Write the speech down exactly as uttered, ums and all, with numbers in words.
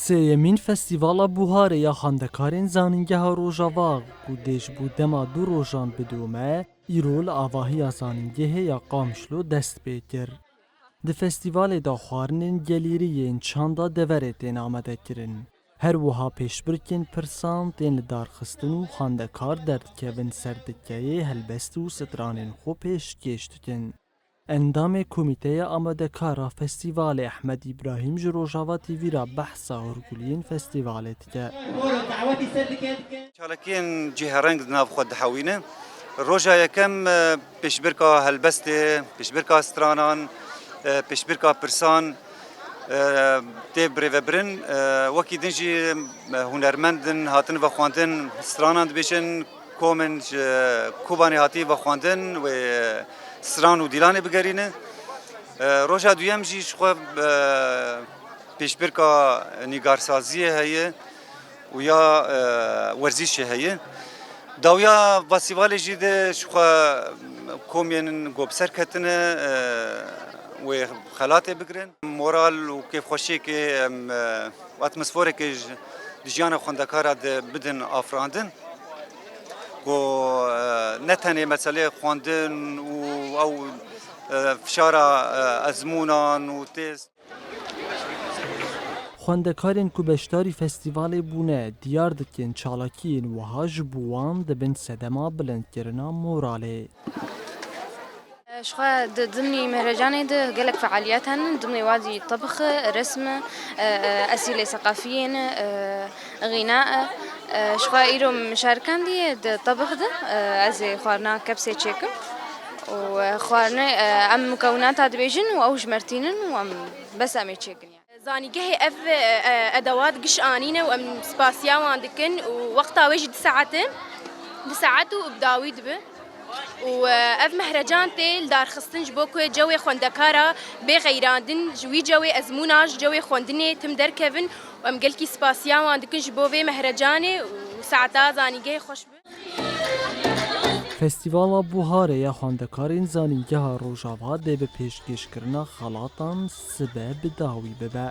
Sêyemîn Festîvala Buharê ya Xwendekarên Zanîngeha Rojava, ku dê ji bo dema du rojan bidome, îro li avahiya zanîngehê ya Qamişlo dest pê kir. Di festîvalê de xwarinên gelêrî yên çanda deverê tên amadekirin. Her wiha pêşbirkên pirsan tên lidarxistin û xwendekar derdikevin ser dikeyê helbest û stranên xwe pêşkêş dikin. Endamê Komîteya Amadekar a Festîvalê Ehmed Îbrahîm ji Rojava T V re behsa hûrguliyên festîvalê dike. Çalakiyên cihêreng di nav xwe dihewîne. Roja yekem, e, pêşbirka helbestê, pêşbirka stranan, e, pêşbirka pirsan, e, tê birêvebirin. E, wekî din jî, e, hunermend in, hatin vexwendin, stranan dibêjin, kom in ji Kobanê hatî vexwendin, wê stran û dîlanê bigerîne. E, roja duyem jî ji xwe, e, pêşbirka nîgarsaziyê heye û ya, e, werzîşê heye. Dawiya festîvalê jî de ji xwe komên ku bi ser ketine, e, wê xelatê bigirin. Moral û kêfxweşiyekê, em, e, atmosferekê ji, di jiyana xwendekara de bidin afirandin. Ku, e, ne tenê meseleyê xwendin û ew, e, fişara, e, ezmûnan û test. Xwendekarên ku beşdarî festîvalê bûne, diyar dikin çalakiyên wiha ji bo wan dibin sedema bilindkirina moralê. Ji xwe di dimnî mehrecanê de gelek fealiyet hene, dimnê wa jî tebix, resm, e, e, esîlê seqafiyê ne, e, xîna, e, ji xwe îro min şerikandî di tebix de, e, ez ê xwarina kepsê çêkim û, e, xwarinê, e, em mukewinata dibêjin û ew ji me re tînin û em bes em ê çêkin. Zanîngehê ev, e, e, edewat giş anîne û em spasiya wan dikin û wexta wê jî du saet e. Du saet û bi dawî dibe. Û, e, ev mehrecan tê lidarxistin ji bo ku cewê xwendekara bê xeyrandin, ji wî cewê ezmûna, ji cewê xwendinê tim derkevin û em gelkî spasiya wan dikin ji bo vê mehrecanê û saeta zanîngehê xweş be. Festîvala Buharê ya Xwendekarên Zanîngeha Rojava dê bi pêşkêşkirina xelatan sibe bi dawî bibe.